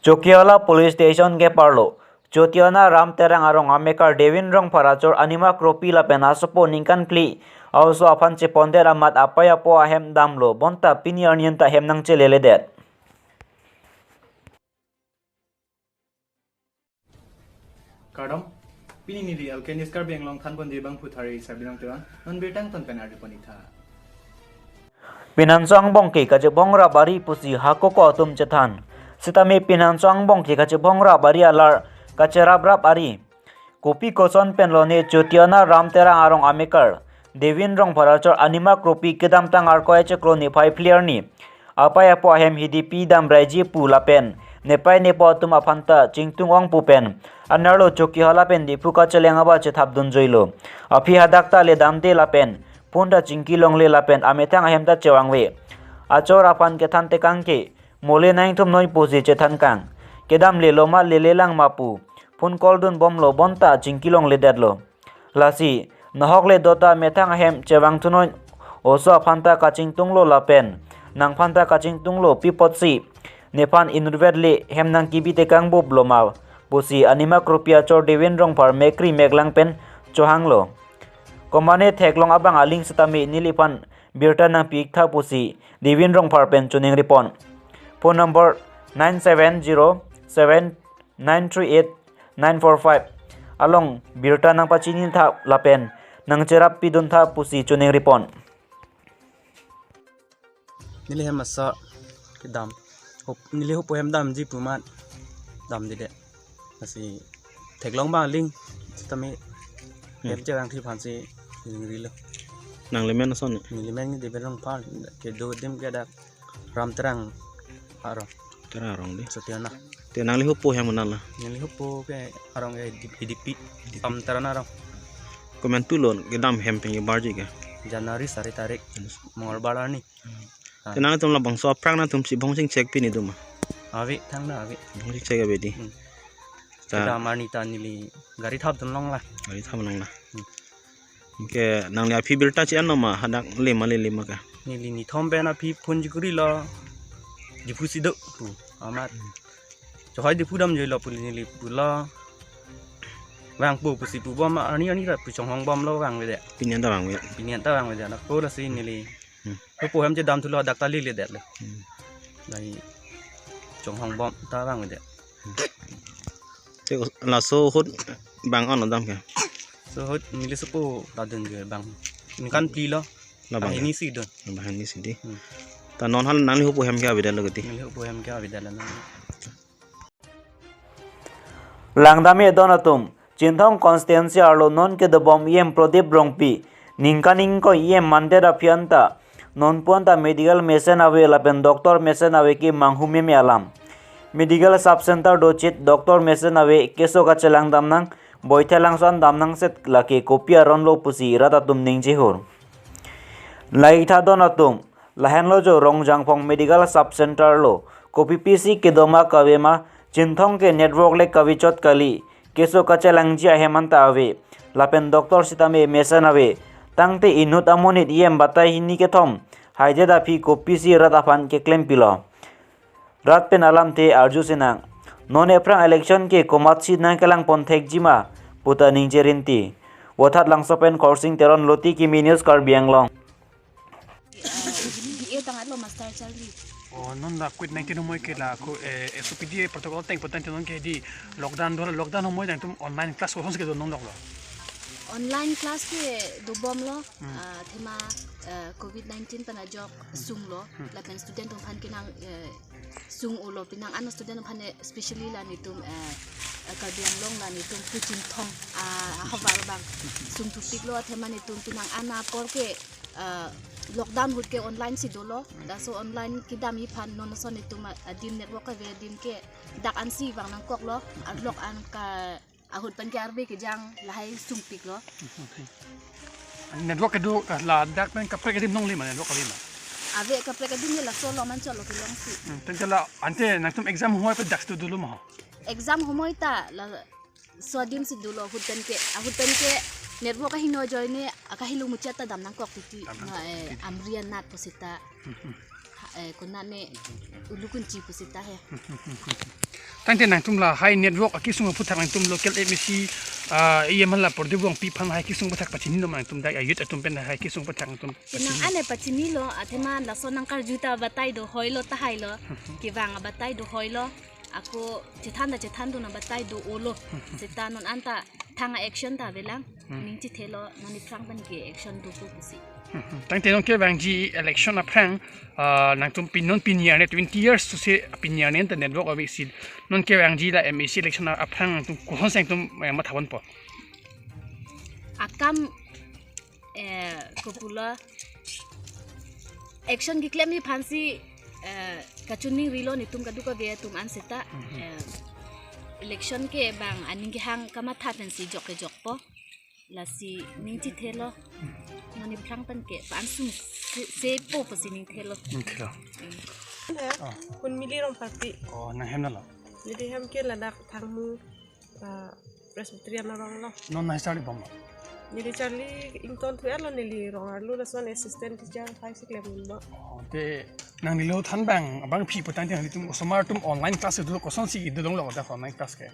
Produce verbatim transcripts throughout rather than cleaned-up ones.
Chokihola Police Station keparlo Chotiona Ram Terang arong amekar Devin Rongphar achor Anima Kropi lapen asopo ningkan phli a-oso aphan chepondet amat apei apo ahem damlo bonta pini arni anta hem nangcheleledet. Kardom, pini neli Alchemist Karbi Anglong thanbon di bangphuthari Sabinong Teron, non birta angton pen arjupon-iktha. Pinanso angbong ke kachepongrap ari pusi hakoko atum chethan. Sitame pinanso angbong ke kachepongrap ari alar kacheraprap ari. Kopi koson pen lone Chotiona Ram Terang arong amekar Devin Rongphar achor Anima Kropi kedamtang Arkoi achiklo niphai phli arni apei apo ahem hidipi damraiji pu lapen nepei nepo atum aphanta chingtung ong pu pen anerlo Chokihola pen Diphu kacheleng aba chethapdunjuilo. Aphi hadak ta ledamde lapen phone ta chingkilongle lapen amethang ahem ta chevangve. Achor aphan kethan tekang ke mole nangthumnoi pusi chethan kang. Kedamlelo ma lelelang ma pu phone call dunbomlo bonta chingkilongledetlo. Lasi nahok le dota methang ahem chevangthunoi, oso aphanta kachingtunglo lapen nangphanta kachingtunglo pi apotsi nephan inutvet le hem nangkebi tekang buplo ma pusi Anima Kropi achor Devin Rongphar mekri meklang pen chohanglo. Komane theklong abang aling sitame neliphan birta nangpi-iktha pusi Devin Rongphar pen choningripon. Phone number nine seven zero seven nine three eight nine four five along birta nangpachinitha lapen nangcherappiduntha pusi choningripon. Neli hem asa kedam. Hup, neli hupo hem damji pu amat damdedet. Lasi theklong abang aling sitame Hmm. Hem chevangthu aphansi jingrilo. Nangli men ason ni? Neli men ni Devin Rongphar, kedo adim ke dak Ram Terang arong. Terang arong di. Chotiona. Te nangli hupo hem nangla? Neli hupo ke arong ke Hidipi, Hidipi. Ram Terang arong. Komantulo kedam hem pen kebarji ke? January sari tarik, Yes. Mongolbar arni. Hmm. Ah. Te nangtum labangso aphrang nangtum si bong chingchek pini do ma? Ave, thangta ave. Bong chingchek ave di. Hmm. Ta kedam arni ta neli gari thapdunlong la. Gari thapdunlong la. Hmm. Ke nangli aphi birta chi-anlo ma hadak lema lelema ka? Neli nithom pen aphi phone jikurilo. Diphu si do pu amat. Chehoi Diphu damjuilo pu neli pulo. Vangpo pusi pubom arni arni ra pu chonghongbomlo vangvedet. Pini anta vangve. Pini anta vangvedet. Nako lasi neli. Hmm. Hupo hem chedamthulo dak ta leledet le. Hmm. Lasi chonghongbom ta vangvedet. Te laso ahut bang-an lo dam ke? Laso ahut neli sopo ta dun ke bang. Ningkan phli lo. Labang ke? Banghini si dun. Banghini si di. Hmm. Ta non hal nangli hupo hem ke avedetlo keti? Neli hupo hem ke avedetlo nang. Langdam-e don atum, Chinthong constituency arlo non kedobom E M Prodip Rongpi, ningkan ingkoi E M mandet aphi anta nonpu anta medical mesen ave lapen doctor mesen ave ke manghumeme alam. Medical sub center dochit doctor mesen ave, keso kachelang damnang, boithe langso-an damnangset lake kopi aron lo pusi rat atum ningjehur. Lahai tha don atum, lahenlo jo Rongjangphong Medical Sub Center lo, kopipisi kedoma kave ma, Chinthong ke network le kavechot kali, keso kachelangji ahem anta ave, lapen doctor sitame mesen ave, tangte inut amonit E M batai hini kethom haidet aphi kopisi rat aphan keklempilo. Rat pen alamthe arju sinang. Non ephrang election ke komatsi nangkelangpon thekji ma puta ningje rinti. Vothatlangso pen Khorsing Teron, Loti Kimi News, Karbi Anglong. Eh, B A tang atlo master chalri. Oh, non la covid nineteen humoi ke la ko, eh, S O P D protocol teng potan non ke di lockdown do, lockdown humoi nangtum online class ko hons ke do non lo? Online class ke dobomlo, Hmm. ah, thema, eh, covid nineteen pen ajok sunglo, Hmm. lapen student atum aphan ke nang, eh, sung-olo, pinang ano student atum aphan, eh, specially la netum, eh, eh, Karbi Anglong la netum pu Chinthong, ah, havar abang sungthupiklo, thema netum pinang ana apor ke, eh, lockdown ahut ke online si dolo, laso online kedamji aphan non ason netum, ah, adim network ave adim ke dak ansi vang nangkoklo, arlok an ka ahut pen ke arve kejang lahai sungpiklo. Network kedo, eh, ladak pen kaprek adim longle ma network ave ma? Ave kaprek adim ke laso along manchotlo kelongsi. Hmm, tangte la ante nangtum exam humoi pen dak si dolo ma? Exam humoi ta laso adim si dolo ahut pen ke, ahut pen ke network ahingno ajoine akahelo muchot ta dam nangkok titi. Dam nangkok na, eh, titi. Amri anat pusita. Hmm, hmm. Ha, eh, konane ulu kunchi pusita he. Tangte nangtum lahai network akesung aphuthak nangtum local M A C, ah, E M L a Pradip Rongpi aphan lahai kesung aphuthak pachinilo ma nangtum dak a youth atum pen lahai kesung aphuthak nangtum Kenang pachini. Ane pachinilo, athema laso nangkarju ta batai do hoilo tahailo, kevang abatai do hoilo, ako chethan ta chethan do na batai do olo, seta non anta thang a action ta avelang, Hmm. ning chithelo, non iphrang pen ke action do ko pusi. Hmm, hmm. Tangte non kevangji election aphrang, ah, nangtum pin non pini arni twenty years to se pini arni ta network ave si. Non kevangji la M A C election aphrang nangtum kohon si nangtum, eh, matha ponpo. Akam, eh, kopulo action keklemji aphansi, eh, kachiningrilo netum kadokave atum an seta, Mhm. eh, election ke bang aning kehang kamatha pensi jok kejokpo. Lasi ning chithelo. Non iphrang pen ke pan sung se, sepo pusi ning thelo. Ning thelo. Hmm. Ah. Kun Mili Rongpharpi. Oh, nanghem nalo. Neli hem ke ladak Thangmu, ah, Presbyterian arong lo. Non nangcharli bomlo. Neli charli ington thu-etlo, neli rong arlo lason assistant teacher five six klem bomlo. Oh, te nanglilo than bang, bang phi putang te nanglitum osomar atum online class dolo, kosonsi dolo lo dak online class ke.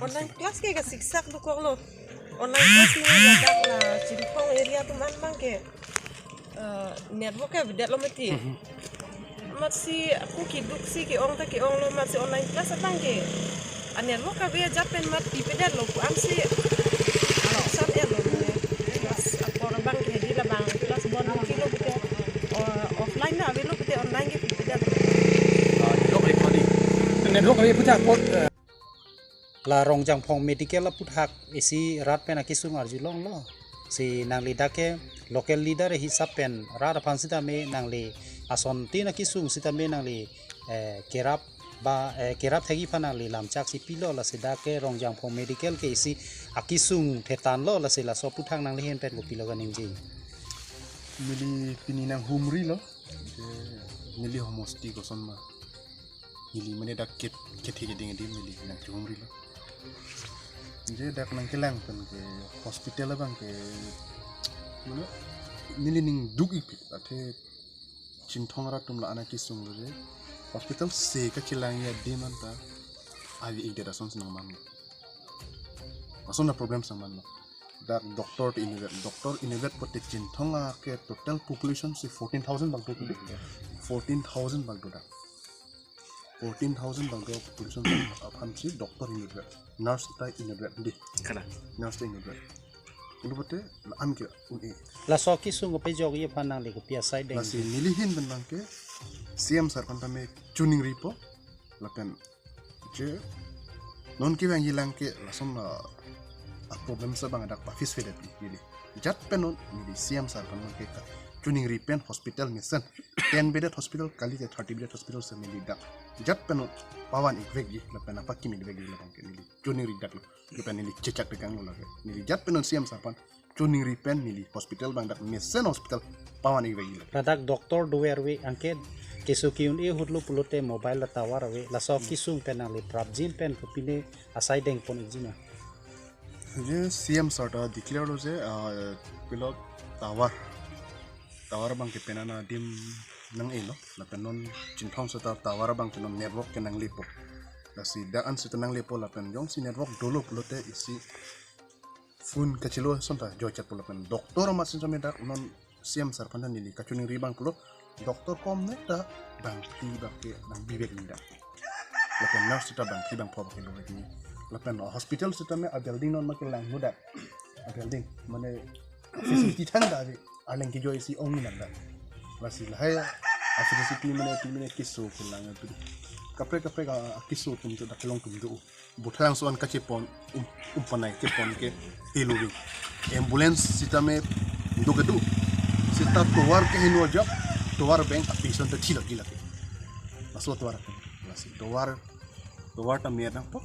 Online class ke kasiksak dokoklo. Online class ni ladak la Chinthong area atum an bang ke, eh, network ke bedetlo mati. Mhm. Amatsi ako keduk si ke-ong ta ke-onglo, amatsi online class abang ke a network kave ajat pen mat pipedetlo pu amsi. Alo, sat etlo ne. Class apor abang ke hedi labang class bon pilo pute. Oh, offline na avelo pute online ke pipedetlo. Ah, network ave pute. Network ave pute apor, eh, La Rongjangphong Medical aphuthak isi rat pen akesung arjulonglo. Si nangli dak ke local leader hisap pen rat aphan sitame nangli asontin akesung sitame nangli, eh, kerap ba, eh, kerap thekji aphan nangli lamchak si pilo, lasi dak ke Rongjangphong Medical ke isi akesung thetanlo, lasi laso aphuthak nangli ahin pen kopilo kaningje. Neli pini nanghumrilo. Je neli homosti koson ma. Neli mane dak ket, kethe keding adim neli nangchihumrilo. Je dak nangkelang pen ke hospital abang ke, mane, neli ning duk-ik pik, athe Chinthong arat atum la-an akesung lo je hospital se kachelangji adim anta ave-ikdet ason si nangmanlo. Ason a problem si nangmanlo. Dak doctor te inutvet, doctor inutvet pote Chinthong ake total population si fourteen thousand bak do kali. Fourteen thousand bak do dak. Fourteen thousand bak do population aphan si doctor inutvet, nurse ta inutvet di. Kana? Nurse ta inutvet. Ulu pote la-an ke un-e. Laso akesung kopejokji aphan nangli kopi asai deng. Lasi neli ahin pen bang ke C M sir aphan tame chiningripo. Lapen je non kevangji lang ke lason a, a problem si bang dak pa-face-ve det neli. Jat pen non neli C M sir aphan bang ke kachiningri pen hospital mesen ten bedded hospital kali ke thirty bedded hospital si neli dak jat pen non pavan-ik vekji lapen apa kimit vekji lapen ke neli chiningri dak lo. Lapen neli chechak dekanglo lake. Neli jat pen non C M sir aphan chiningri pen neli hospital bang dak mesen hospital pavan-ik vekji lo. Ladak doctor dover ave, anke keso ke-un-e ahut lo pulote mobile la tower ave, laso akesung pen nangli prapjin pen kopine asai dengpon-ikji ma? Je C M sir ta declare lo je, ah, pilo tower. Tower bang ke penang adim nang-elo, lapen non Chinthong seta tower bang ke non network ke nanglepo. Lasi dak an seta nanglepo lapen jongsi network dolo pulote isi phone kachelo ason ta joichat po lapen doctor amat sitame dak non C M sir aphan neli kachiningri bang pulo doctor kom ne ta bangphli bak ke nangbi vek ni dak. Lapen nurse ta bangphli bangpho bak ke lo vek ni. Lapen hospital sitame a building non ma kelang nu dak. A building mane facility thangta ave, arleng kejoi si ong nang dak. Lasi lahai a facility mane pi mane keso kelang tu. Kaprek kaprek a keso atum tu dak kelong atum tu. Buthalang so-an kachepon, um, umpanai kepon ke helo ave. Ambulance sitame do kedo. Seta tovar ke heno ajak, tovar abang a patient ta thilak gila ke. Laso tovar. Lasi tovar, tovar ta mer nangpo.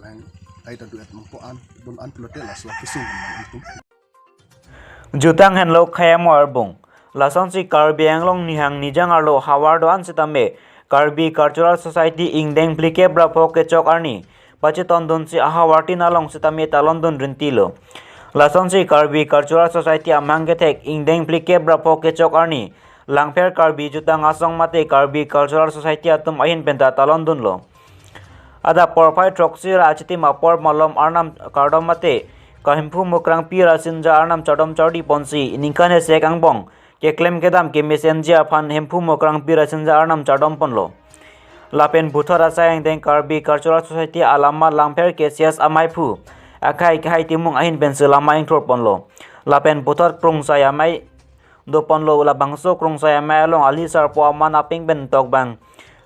Lang ai ta duet nangpo an, bun an pulote laso akesung nang itum. Jutang henlo khayam arbung. Lasonsi Karbi Anglong nihang nijang arlo havar do-an sitame Karbi Cultural Society ingdeng phlikep ra pho kechok arni pachetondunsi ahavartin along sitame talondun rintilo. Lasonsi Karbi Cultural Society amang kethek ingdeng phlikep ra pho kechok arni Langpher Karbi Jutang Asong mate Karbi Cultural Society atum ahin pen ta talon dunlo. Adap porphai throksi ra achitim apor malom Arnam kardom mate Kahemphu Mukrangpi Rasinja Arnam chardom chardi ponsi ningkan hesek angbong keklem kedam kemesenji aphan Hemphu Mukrangpi Rasinja Arnam chardom ponlo. Lapen puthot asai angdeng Karbi Cultural Society alama Langpher K C S amaiphu akhai Khei Timung ahin pensi lama ingthur ponlo. Lapen puthot Krungsai Amei do ponlo. Labangso Krungsai Amei along ali sarpo aman apeng pen tokbang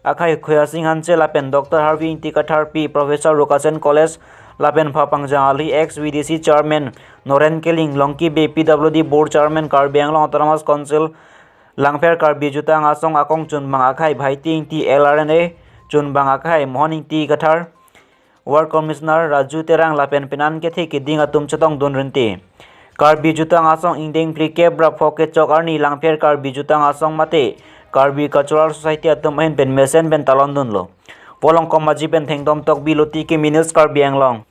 akhai Khoyasing Hanse lapen Doctor Harvey Ingti Katharpi, Professor Rukasen College, lapen Phapangjang Ali ex V D C Chairman Noren Killing, Longki Bey P W D Board Chairman Karbi Anglong Autonomous Council, Langpher Karbi Jutang Asong akong chunbang akhai Bhaiti Ingti, L R N A chunbang akhai Mohon Ingti Kathar, Ward Commissioner Raju Terang lapen penan kethe keding atum chetong dun renti. Karbi Jutang Asong ingdeng phlikep ra phokechok arni Langpher Karbi Jutang Asong mate Karbi Cultural Society atum ahin pen mesen pen talon dunlo. Polong Komaji pen Thengdom Tokbi, Lotiki Minutes, Karbi Anglong.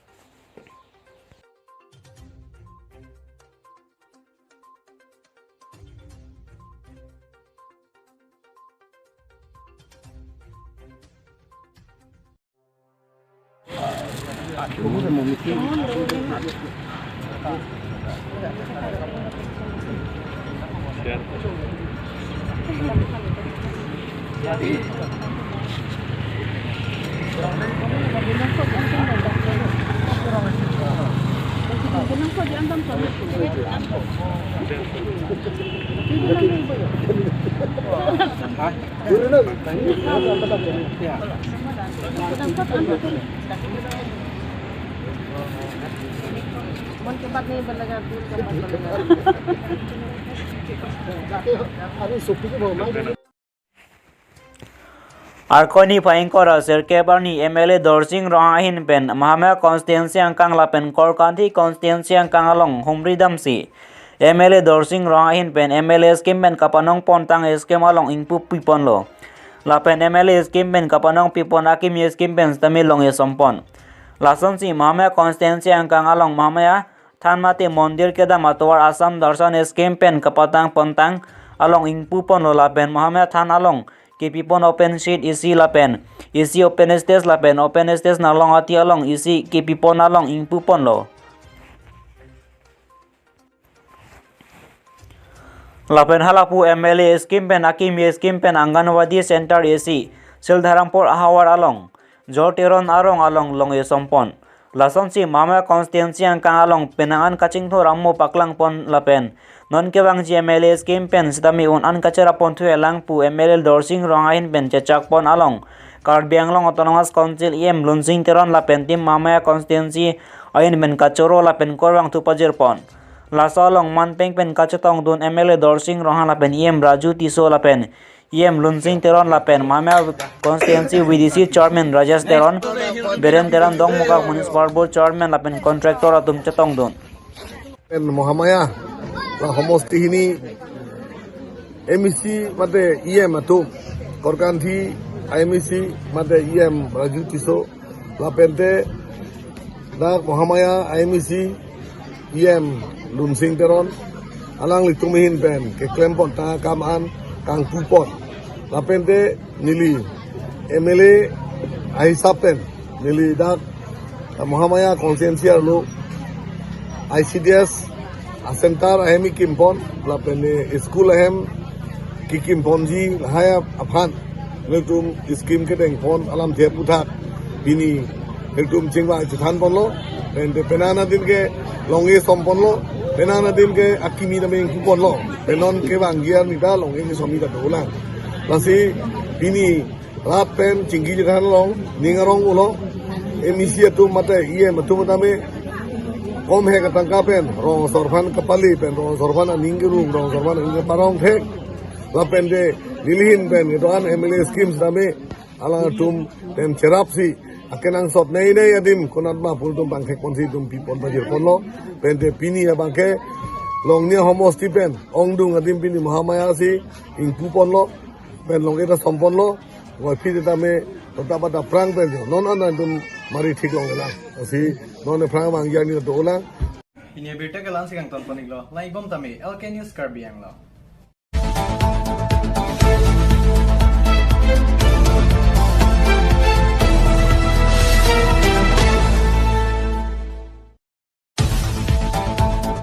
Arkoi niphai ingkoi ra sirkep arni M L A Dorsing Ronghang ahin pen Mahamaya constituency angkang lapen Korkanthi constituency angkang along humri damsi M L A Dorsing Ronghang ahin pen M L A scheme pen kapanong pontang scheme along ingpu piponlo. Lapen M L A scheme pen kapanong pipon akimi scheme pen sitame longji sompon. Lasonsi Mahamaya constituency angkang along Mahamaya than mate mondir kedam atovar Assam Darshan scheme pen kapatang pontang along ingpu ponlo lapen Mahamaya than along kepipon open seat isi lapen isi open stage lapen open stage nalong ati along isi kepipon along ingpu ponlo. Lapen halapu M L A scheme pen akimi scheme pen Anganwadi center isi Sildharampur ahavar along Jor Teron arong along longji sompon. Lasonsi Mahamaya constituency angkang along penang an kachingthur amo paklang pon lapen non kevangji M L A scheme pen sitame un an kachera ponthu elang pu M L A Dorsing Ronghang ahin pen chechak pon along Karbi Anglong Autonomous Council E M Lunsing Teron lapen team Mahamaya constituency ahin pen kachoro lapen korvangthu pajir pon. Laso along manpeng pen kachetong dun M L A Dorsing Ronghang lapen E M Raju Tisso lapen E M Lunsing Teron lapen Mahamaya constituency V D C chairman Rajesh Teron, Biren Teron, Dongmukak Municipal Board chairman lapen contractor atum chetong dun. Pen Mahamaya la homosti hini M E C mate E M atum, Korkanthi M E C mate E M Raju Tisso, lapente dak Mahamaya M E C E M Lunsing Teron, alanglitum ahin pen keklem pontang akam an kangpu pon. Lapente neli M L A ahisap pen neli dak Mahamaya constituency arlo I C D S a center ahem kekim pon, lapen school ahem kekim ponji lahai aphan nelitum scheme kedeng pon alamthe aputhak pini nelitum chingvai chethan ponlo. Pen te penang adin ke longji som ponlo, penang adin ke akimi tame ingpu ponlo. Pen non kevangji arni ta longji som ta dolang. Lasi pini rat pen chingki chethan along ning arong ulo, M E C atum mate E M atum tame kom hek atangka pen rong asor aphan kapale pen rong asor aphan aning kerung, rong asor aphan aning keparong thek. Lapente neli ahin pen kedo-an M L A schemes tame alangtum pen cherapsi akenangsot nei nei adim konatma pu atum pangthek ponsi itum pipon pajir ponlo. Pen te pini abangke Longnia homosti pen ongdung adim pini Mahamaya si ingpu ponlo. Pen longji ta som ponlo. Wai phi tame kota bata prang pen jo non an atum mari thik longlang. Lasi non aphrang vangji arni ta dolang. Pini abirta ke la-ansi kangton pon-iklo. Lang-ik bom tame L K News Karbi Anglong.